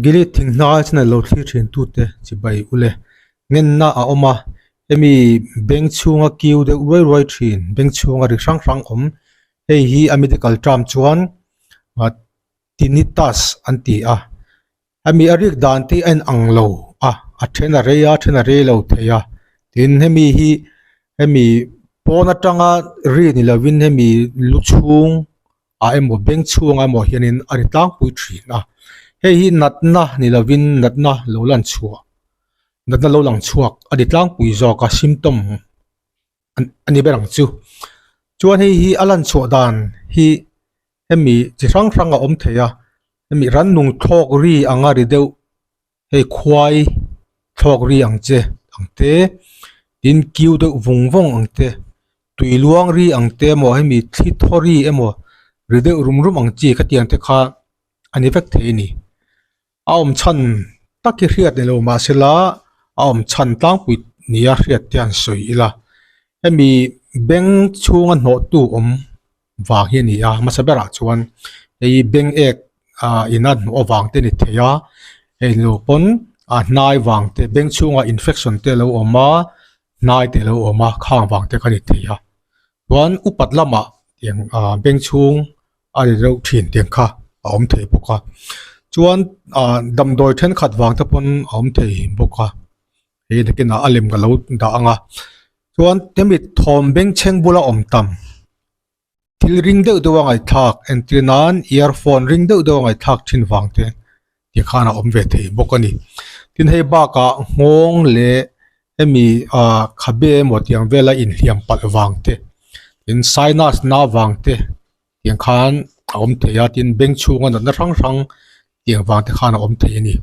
Gilead thing hnai channel lo thlir thin tute chibai ule ngenna a awm a hemi beng chhunga kiu deuh ruai ruai thin beng chhunga ri hrang hrang awm hei hi a medical term chuan ah tinnitus an ti a hemi a rik dan te hi a inang lo a a then a rei a a then a rei lo thei a tin hemi hi hemi pawn atanga ri ni lovin hemi lu chhung. ah emaw beng chhungah emaw hianin a ri tlangpui thin a hei hi natna ni lovin natna lo lan chhuah natna lo lang chhuak a ni tlangpui zawk a symptom a ni ber ang chu chuan hei hi a lan chhuah dan hi hemi chi hrang hrang a awm thei a hemi rannung thlawk ri anga ri deuh hei khuai thlawk ri ang che ang te tin kiu deuh vung vung ang te tui luang ri ang te emaw hemi thli thaw ri emaw ri deuh rum rum ang chi khatiang te kha a ni vek thei a ni a awm chhan tak hi hriat ni lo mahsela a awm chhan tlangpui nia hriat te an sawi ila hemi beng chhunga hnawh tu awm vang hi a ni a hmasa berah chuan hei beng ek ah in a hnawh avang te a ni thei a hei lo pawn a hnai vang te beng chhungah infection te a lo awm a hnai te a lo awm a khang vang te kha a ni thei a chuan upat lamah tiang ah beng chhung a ri reuh thin tiang kha a awm thei bawk a chuan ah damdawi thenkhat vang te pawn a awm thei bawk a hei nakinah a lem ka lo dah ang a chuan hemi thawm bengchheng bula awm tam thil ring deuh deuh a ngaihthlak entir nan earphone ring deuh deuh a ngaihthlak thin vang te ti khan a awm ve thei bawk a ni tin hei bakah nghawng leh hemi ah khabe emaw tiang vela inhliam palh vang te tin sinus na vang te tiang khan a awm thei a tin beng chhunga natna hrang hrang tiang vang te khan a awm thei a ni.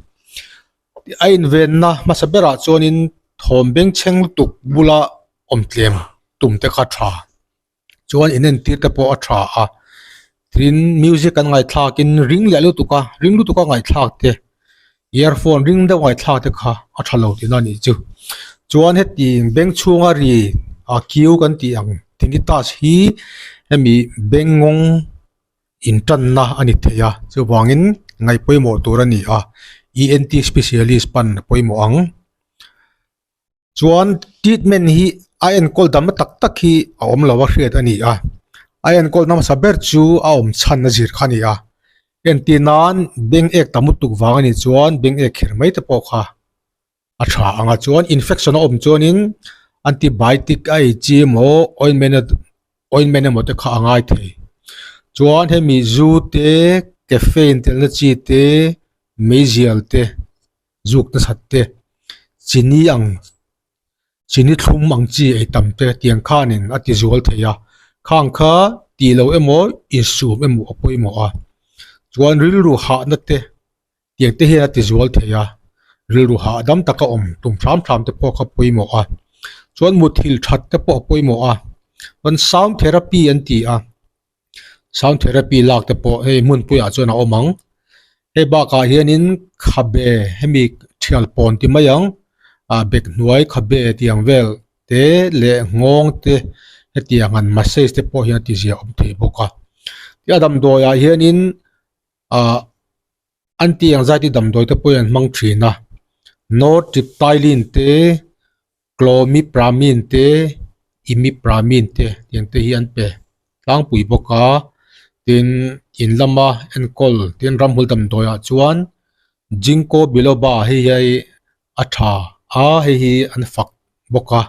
A invenna hmasa berah chuanin thawm bengchheng lutuk bula awm tlem tum te kha tha chuan inentir te pawh a tha a tin music an ngaihthlakin ring leh lutuk a ring lutuk a ngaihthlak te earphone ring deuh ngaihthlak te kha a tha lo tihna a nih chu chuan heti beng chhunga ri a kiu kan tih ang tinnitus hi hemi bengngawng intanna a ni thei a chuvangin ngaih pawimawh tur a ni a ENT specialist pan a pawimawh ang chuan treatment hi a enkawl damna tak tak hi a awm lo a hriat a ni a a enkawl hmasa ber chu a awm chhan a zir kha a ni a entir nan beng ek tam lutuk vang a nih chuan beng ek kher mai te pawh kha a tha ang a chuan infection a awm chuanin antibiotic a ei chi emaw ointment ointment emaw te kha a ngai thei chuan hemi zu te caffeine telna chi te meizial te zuk nasat te chini ang chini thlum ang chi ei tam te tiang khanin a ti zual thei a khang kha tih loh emaw insum emaw a pawimawh a chuan rilru hahna te. Tiang te hian a ti zual thei a, rilru hahdam taka awm tum hram hram te pawh kha pawimawh a, chuan muthilh that te pawh a pawimawh a, chuan sound therapy an ti a, sound therapy lak te pawh hei hmunpuiah chuan a awm ang, hei bakah hianin khabe hemi thial pawn ti mai ang ah bek hnuai khabe tiang vel te leh nghawng te hetiang an massage te pawh hian a ti zia awm thei bawk a, tia damdawiah hianin. ah anti anxiety damdawi te pawhin an hmang thin a nortriptyline te clomipramine te imipramine te tiang te hi an pe tlangpui bawk a tin in lama enkawl tin ramhmul damdawi ah chuan ginkgo biloba hei hi a tha a hei hi an fak bawk a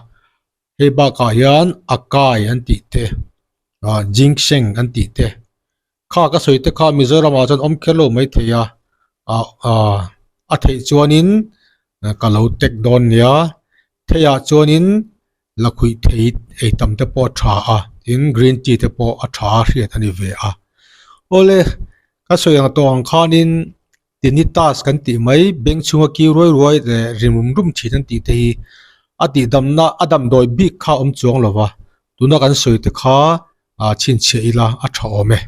hei bakah hian akai an tih te ah ginseng an tih te. Kha ka sawi te kha Mizoram ah chuan awm kher lo mai thei a ah ah a theih chuanin ka lo tek dawn nia theiah chuanin lakhuih thei ei tam te pawh a tha a tin green tea te pawh a tha a hriat a ni ve a awle ka sawi ang tawh ang khanin tinnitus kan tih mai beng chhunga kiu ruai ruai leh ri rum rum thin an tih te hi a tihdamna a damdawi bik kha a awm chuang lo va tuna kan sawi te kha ah chhinchhiah ila a tha awm e.